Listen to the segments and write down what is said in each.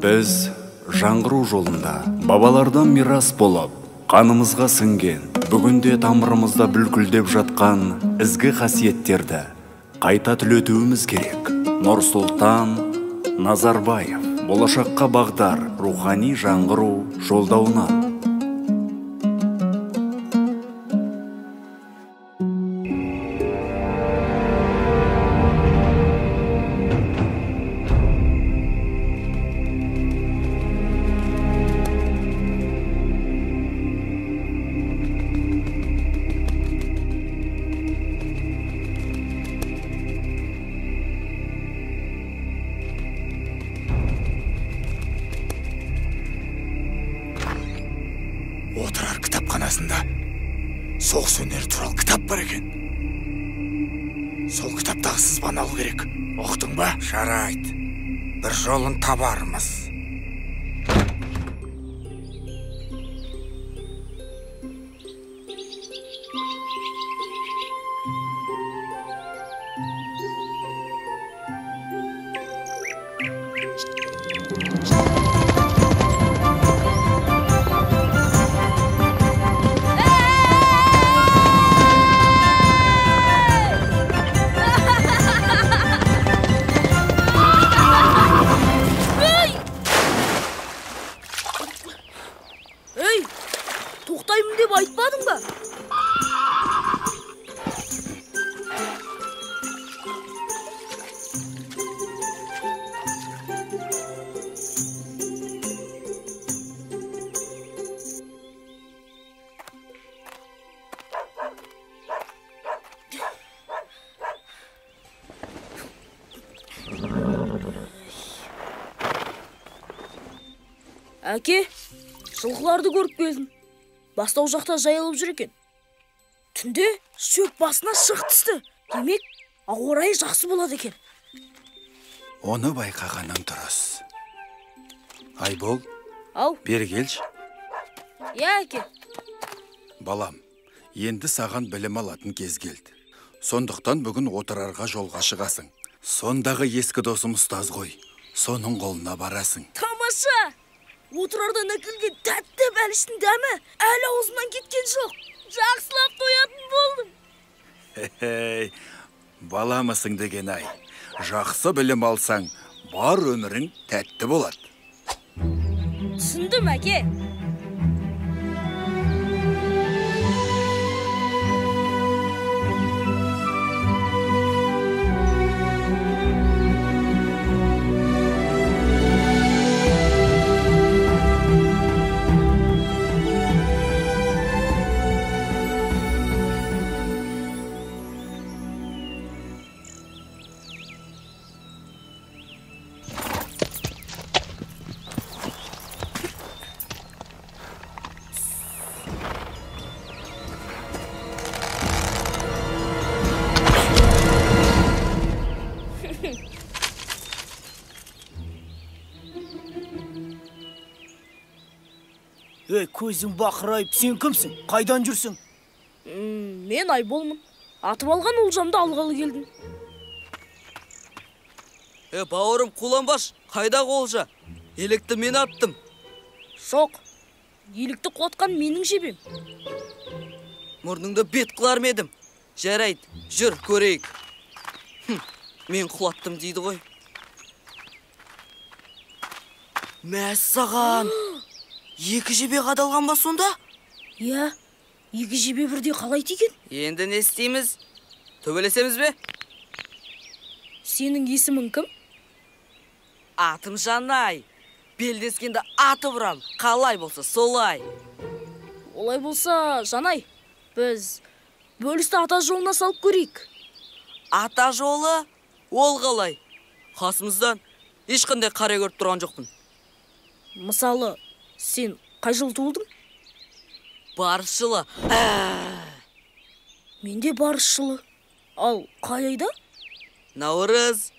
Біз жаңғыру жолында бабалардан мирас болып, қанымызға сіңген, бүгінде тамырымызда бүлкілдеп жатқан ізгі қасиеттерді қайта түлетуіміз керек. Нұрсұлтан Назарбаев. Болашаққа бағдар рухани жаңғыру жолдауынан. Отырар кітапханасында соғыс өнері туралы кітап бар екен. Сол кітаптағы сызбаны алу керек. Ұқтың ба? Жарайды. Бір жолын табармыз. Тоқтаймын деп айтпадың ба? Әке, жылқыларды көріп келдім. Бастау жақта жайылып жүр екен. Түнде шөп басына шық түсті. Демек, ауа райы жақсы болады екен. Оны байқағаның дұрыс. Айбол, ау, бері келші. Иә, әке. Балам, енді саған білім алатын кез келді. Сондықтан бүгін Отырарға жолға шығасың. Сондағы ескі досым ұстаз ғой. Соның қолына барасың. Тамаша! Отырардан әкелген тәтті бәліштің дәмі әлі аузымнан кеткен жоқ. Жақсылап тоятын болдым. Хе-хей, баламысың деген ай. Жақсы білім алсаң, бар өмірің тәтті болады. Түсіндім, әке. Ей, көзің бақырайып, сен кімсің? Қайдан жүрсің? Мен Айболмын. Атып алған олжамды алғалы келдім. Бауырым, қуланбаш, қайдағы олжа? Електі мен аттым. Жоқ, елікті құлатқан менің жебем. Мұрныңды бет қылар ма едім? Жарайды, жүр, көрейік. Мен құлаттым дейді ғой. Мәссаған! Екі жебе қадалған ба сонда? Иә, екі жебе бірде қалай тиген? Енді не істейміз? Төбелесеміз бе? Сенің есімің кім? Атым Жанай. Белдескенде атып ұрам. Қалай болса солай. Олай болса, Жанай, біз бөлісті ата жолына салып көрейік. Ата жолы? Ол қалай? Қасымыздан ешқандай қара көріп тұрған жоқпын. Мысалы, сен қай жылы туылдың? Барыс жылы. Мен де барыс жылы. Ал қай айда? Наурыз.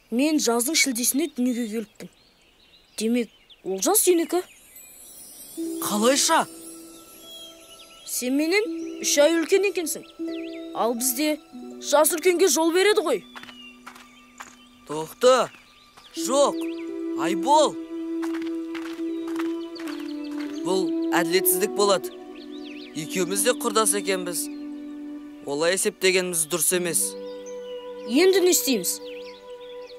Мен жаздың шілдесінде дүниеге келіппін. Демек, ол жаз сенікі. Қалайша? Сен менен 3 ай үлкен екенсің. Ал бізде жас үлкенге жол береді ғой. Тоқты. Жоқ, Айбол. Бұл әділетсіздік болады. Екеуміз де құрдас екенбіз. Олай есептегеніміз дұрыс емес. Енді не істейміз?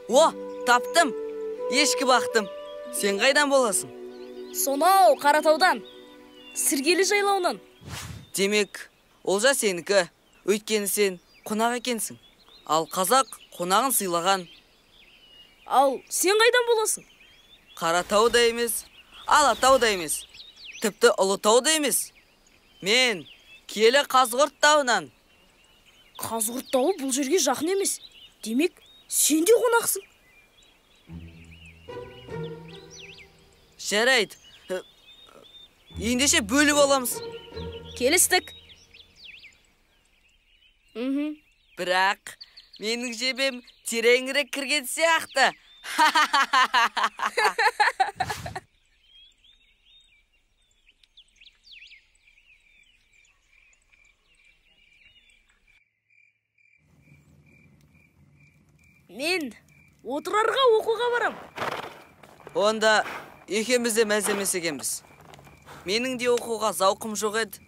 О, таптым! Ешкі бақтым. Сен қайдан боласың? Сонау Қаратаудан, Сіргелі жайлауынан. Демек, олжа сенікі. Өйткені сен қонақ екенсің. Ал қазақ қонағын сыйлаған. Ал сен қайдан боласың? Қаратау да емес, Алатау да емес, тіпті Ұлытау да емес. Мен киелі Қазығұрт тауынан. Қазығұрт тауы бұл жерге жақын емес. Демек, сен де қонақсың. Жарайды. Ендеше бөліп аламыз. Келістік. Бірақ менің жебем тереңірек кірген сияқты. Мен Отырарға оқуға барам. Онда екеуміз де мәз емес екенбіз. Менің де оқуға зауқым жоқ еді.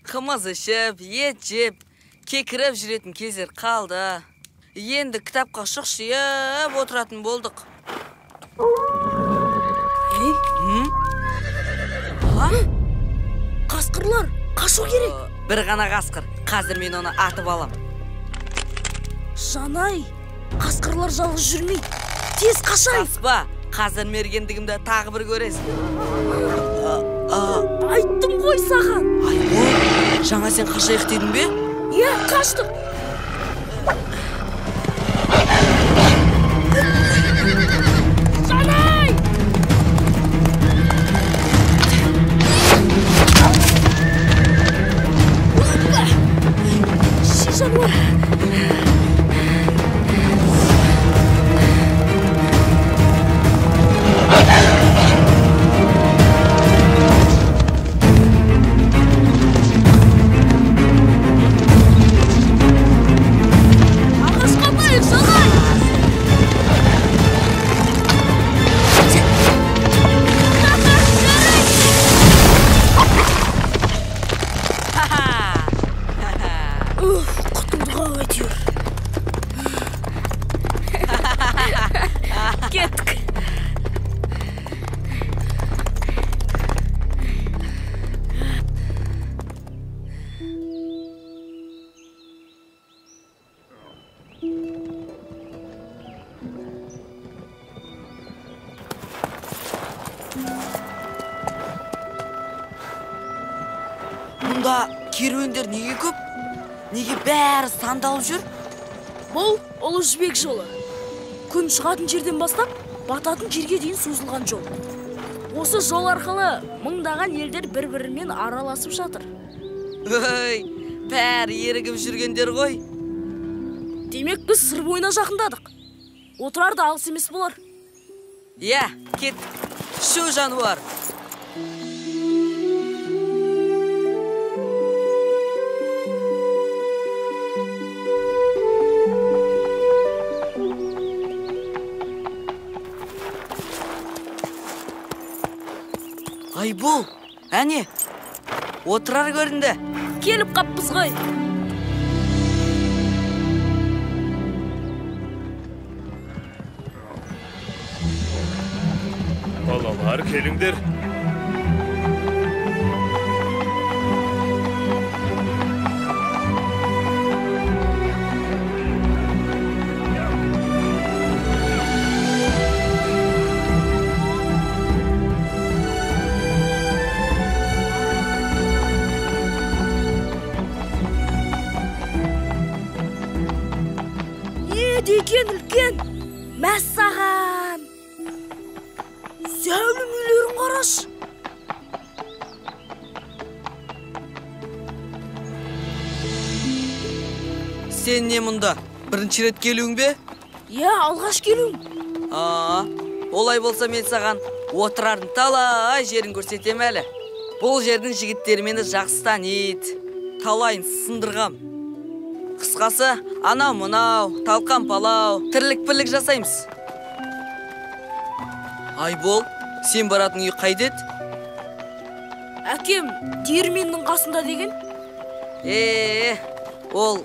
Қымыз ішіп, ет жеп, кекіріп жүретін кездер қалды. Енді кітапқа шұқшиып отыратын болдық. Ей? Қасқырлар, қашу керек. Бір ғана қасқыр. Қазір мен оны атып алам. Жанай, қасқырлар жалғыз жүрмейді. Тез қашайық. Қаспа, қазір мергендігімді тағы бір көресің. Айттым ғой саған. Айбол, жаңа сен қашайық дедің бе? Иә, қаштық. Жанай! Ши жануар! Кеттік. Мұнда керуендер неге көп? Неге бәрі сандалып жүр? Бұл Ұлы Жібек жолы. Күн шығатын жерден бастап, бататын жерге дейін созылған жол. Осы жол арқылы мыңдаған елдер бір-бірімен араласып жатыр. Ой, бәрі ерігіп жүргендер ғой. Демек, біз Сыр бойына жақындадық. Отырар да алыс емес болар. Иә, кет. Шу жануар. Айбол, әне, Отырар көрінді. Келіп қаппыз ғой. Балалар, келіңдер. Деген үлкен, мәссаған! Зәулім үйлерін қарашы! Сен не мұнда? Бірінші рет келуің бе? Иә, алғаш келуім. Олай болса мен саған Отырардың талай жерін көрсетем әлі. Бұл жердің жігіттері мені жақсы таниды. Талайын сындырғам. Қысқасы, анау-мынау, талқан палау, тірлік-бірлік жасаймыз. Айбол, сен баратын үй қайда еді? Әкем диірменнің қасында деген. Ол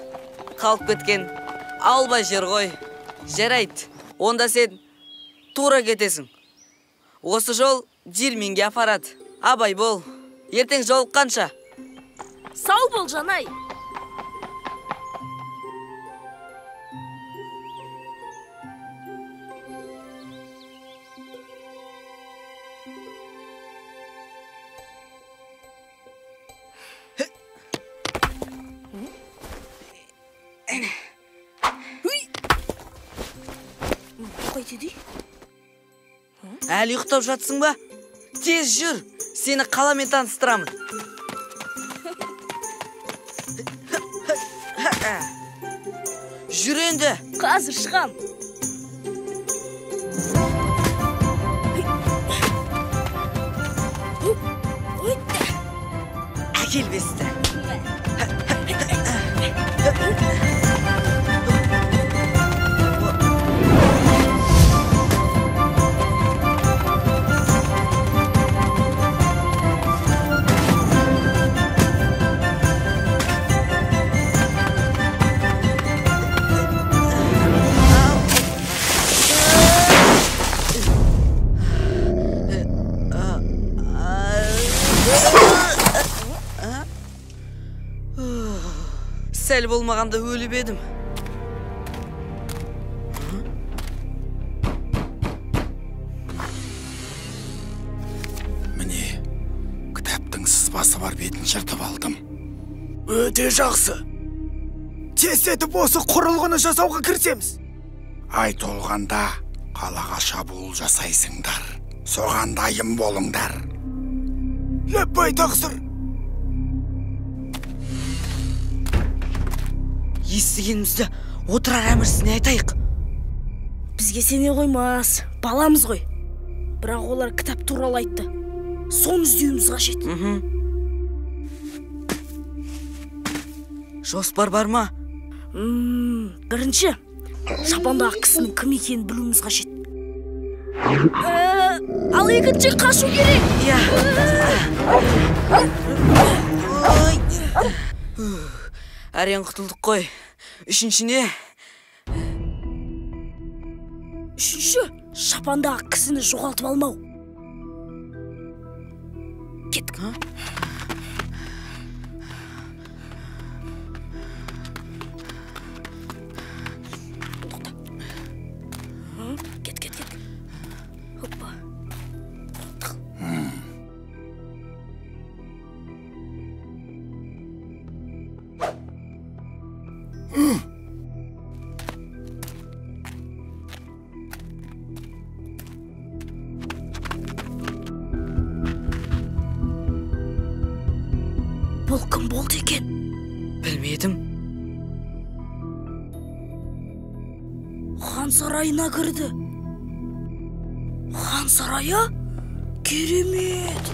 қалып кеткен алба жер ғой. Жарайды, онда сен тура кетесің. Осы жол диірменге апарады. Абай бол. Ертең жолыққанша. Сау бол, Жанай. Әлі ұйықтап жатсың ба? Тез жүр, сені қаламен таныстырамын. Жүр енді. Қазір шығам. Әкел бесті. Сәл болмағанда өліп едім. Міне, кітаптың сызбасы бар бетін жыртып алдым. Өте жақсы. Тездетіп осы құрылғыны жасауға кірісеміз. Ай толғанда қалаға шабуыл жасайсыңдар. Соған дайын болыңдар. Ләппай тақсыр. Естігенімізді Отырар әміршісіне айтайық. Бізге сене қоймас, баламыз ғой. Бірақ олар кітап туралы айтты. Соны іздеуіміз қажет. Жоспар бар ма? Бірінші, шапандағы кісінің кім екенін білуіміз қажет. Ал екінші, қашу керек. Иә. Әрең құтылдық қой. Үшінші не? Үшінші, шапандағы кісіні жоғалтып алмау. Кеттік. Тоқта. Кет, кет, кет. Хоппа. Бұл кім болды екен? Білмедім. Хан сарайына кірді. Хан сарайы? Керемет!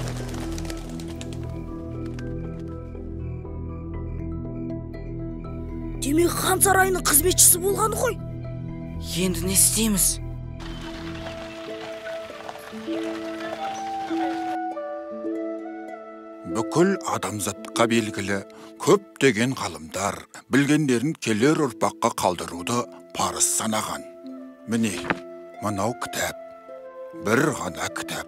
Демек, хан сарайының қызметшісі болғаны ғой. Енді не істейміз? Бүкіл адамзатқа белгілі көптеген ғалымдар білгендерін келер ұрпаққа қалдыруды парыз санаған. Міне, мынау кітап. Бір ғана кітап.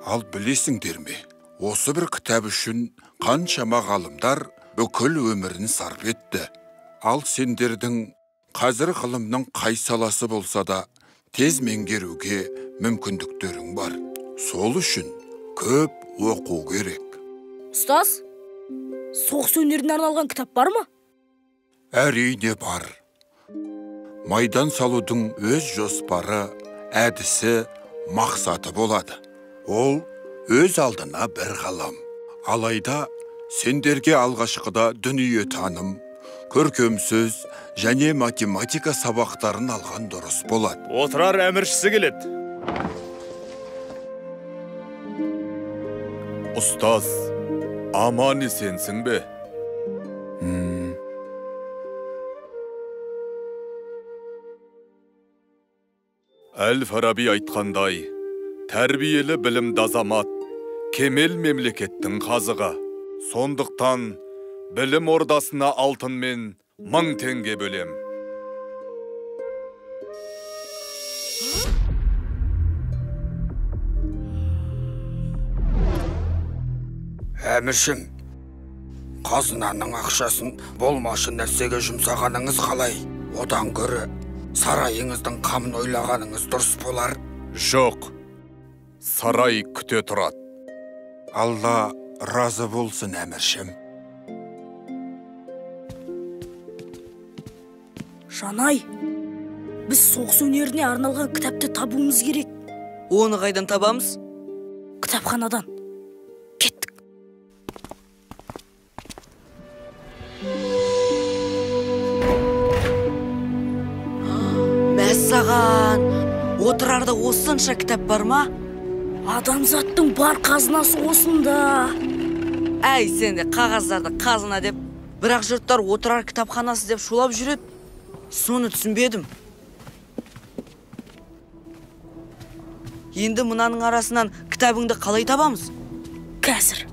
Ал білесіңдер ме, осы бір кітап үшін қаншама ғалымдар бүкіл өмірін сарп етті. Ал сендердің қазір ғылымның қай саласы болса да тез меңгеруге мүмкіндіктерің бар. Сол үшін көп оқу керек. Ұстаз, соғыс өнеріне арналған кітап бар ма? Әрине бар. Майдан салудың өз жоспары, әдісі, мақсаты болады. Ол өз алдына бір ғылым. Алайда сендерге алғашқыда дүниетаным, көркем сөз және математика сабақтарын алған дұрыс болады. Отырар әміршісі келеді. Ұстаз, аман есенсің бе? Әл-Фараби айтқандай, тәрбиелі білімді азамат, кемел мемлекеттің қазығы. Сондықтан білім ордасына алтынмен 1000 теңге бөлем. Әміршім, қазынаның ақшасын болмашы нәрсеге жұмсағаныңыз қалай? Одан гөрі сарайыңыздың қамын ойлағаныңыз дұрыс болар. Жоқ, сарай күте тұрады. Алла разы болсын, әміршім. Жанай, біз соғыс өнеріне арналған кітапты табуымыз керек. Оны қайдан табамыз? Кітапханадан. Кеттік. Мәссаған, Отырарда осынша кітап бар ма? Адамзаттың бар қазынасы осында. Әй, сен де қағаздарды қазына деп, бірақ жұрттар Отырар кітапханасы деп шулап жүреді. Соны түсінбедім. Енді мынаның арасынан кітабыңды қалай табамыз? Қазір.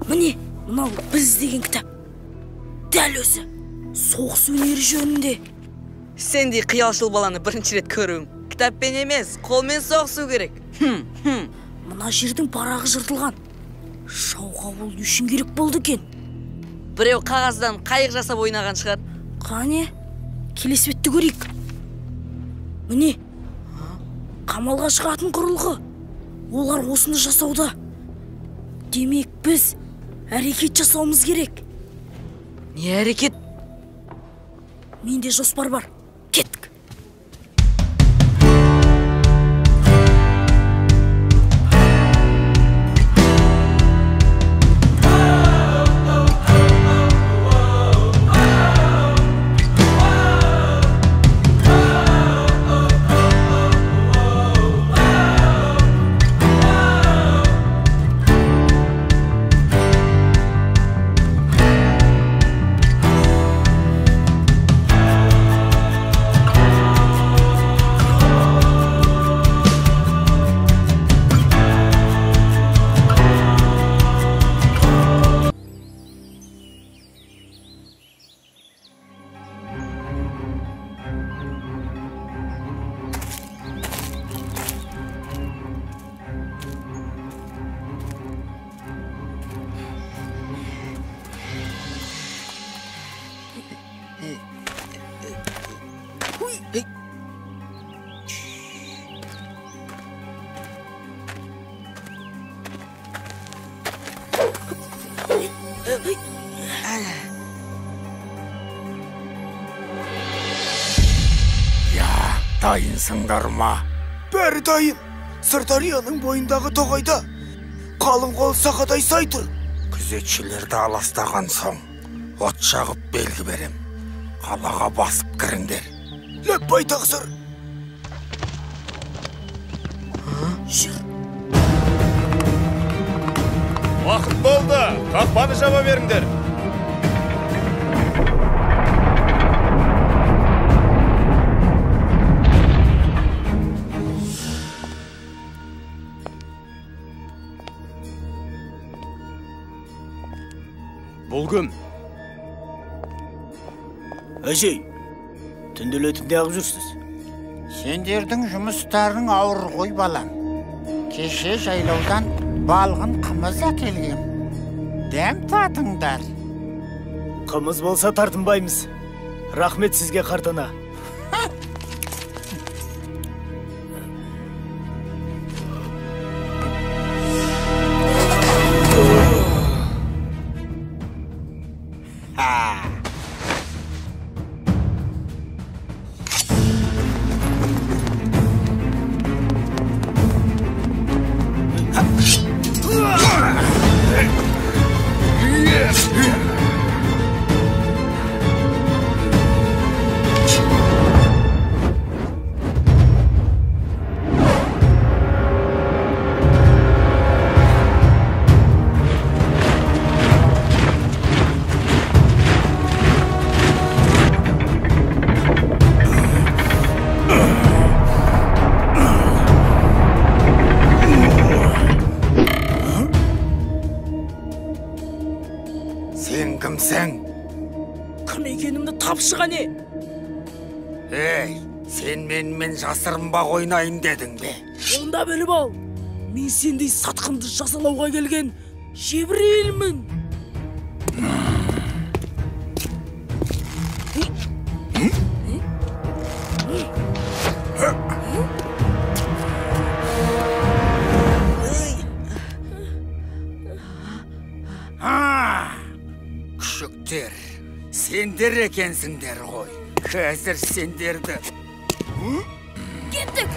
Міне, мынау біз деген кітап. Дәл өзі. Соғыс өнері жөнінде. Сендей қиялшыл баланы бірінші рет көруім. Кітаппен емес, қолмен соғысу керек. Мына жердің парағы жыртылған. Жауға ол үшін керек болды екен. Біреу қағаздан қайық жасап ойнаған шығар. Қане, келесі бетті көрейік. Міне, қамалға шығатын құрылғы. Олар осыны жасауда. Демек, біз әрекет жасауымыз керек. Не әрекет? Менде жоспар бар. Кеттік. Я, дайынсыңдар ма? Бәрі дайын. Сырдарияның бойындағы тоғайда қалың қол сақадай сай тұр. Күзетшілерді аластаған соң от жағып белгі берем. Қалаға басып кіріңдер. Ләппай тақсыр. Жүр. Уақыт болды. Қақпаны жаба беріңдер. Бұл кім? Әжей, түнделетіп неғып жүрсіз? Сендердің жұмыстарың ауыр ғой, балам. Кеше жайлаудан балғын қымыз әкелгем. Дәм татыңдар. Қымыз болса тартынбаймыз. Рахмет сізге, қартана. Айтыңызшы қане. Ей, сен менімен жасырынбақ ойнайын дедің бе? Онда біліп ал, мен сендей сатқынды жазалауға келген Жебірейілмін. Күшіктер, сендер екенсіңдер ғой. Қазір сендерді. Кеттік!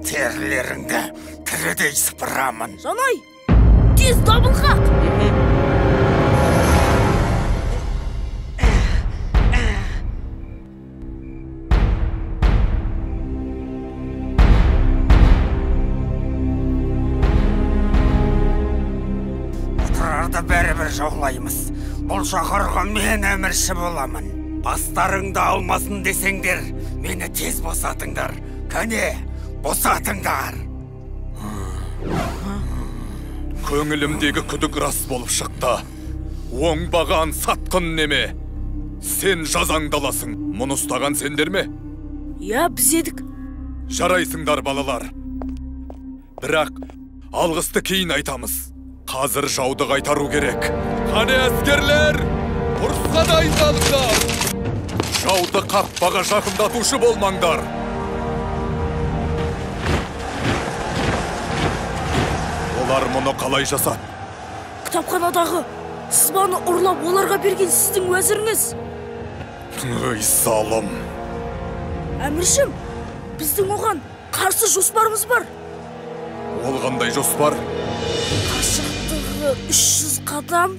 Терілеріңді тірідей сыпырамын. Жанай, тез дабыл қақ! Бәрібір жаулаймыз. Бұл шаһарға мен әмірші боламын. Бастарыңды алмасын десеңдер, мені тез босатыңдар. Кәне, босатыңдар. Көңілімдегі күдік рас болып шықты. Оңбаған сатқын неме? Сен жазаңды аласың. Мұны ұстаған сендер ме? Иә, біз едік. Жарайсыңдар, балалар. Бірақ алғысты кейін айтамыз. Қазір жауды қайтару керек. Қане әскерлер, ұрысқа дайындалыңдар. Жауды қақпаға жақындатушы болмаңдар. Олар мұны қалай жасады? Кітапханадағы сызбаны ұрлап оларға берген сіздің уәзіріңіз. Ой, залым. Әміршім, біздің оған қарсы жоспарымыз бар. Ол қандай жоспар? Қашықтығы 300 қадам,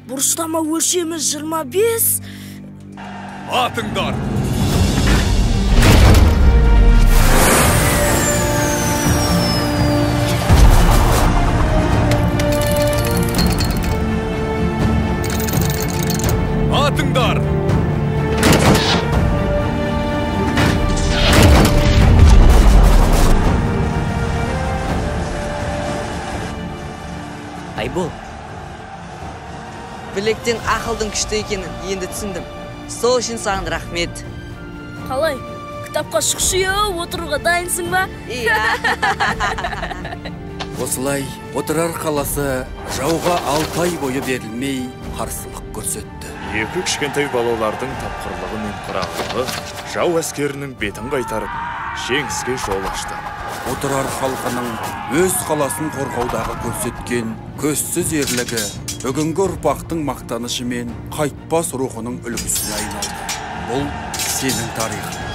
бұрыштама өлшемі 25. Атыңдар! Атыңдар! Айбол, білектен ақылдың күшті екенін енді түсіндім. Сол үшін саған рахмет. Қалай, кітапқа шұқшиып отыруға дайынсың ба? Иә. Осылай Отырар қаласы жауға 6 ай бойы берілмей қарсылық көрсетті. Екі кішкентай балалардың тапқырлығы мен қырағылығы жау әскерінің бетін қайтарып, жеңіске жол ашты. Отырар халқының өз қаласын қорғаудағы көрсеткен көзсіз ерлігі бүгінгі ұрпақтың мақтанышы мен қайтпас рухының үлгісіне айналды. Бұл сенің тарихың.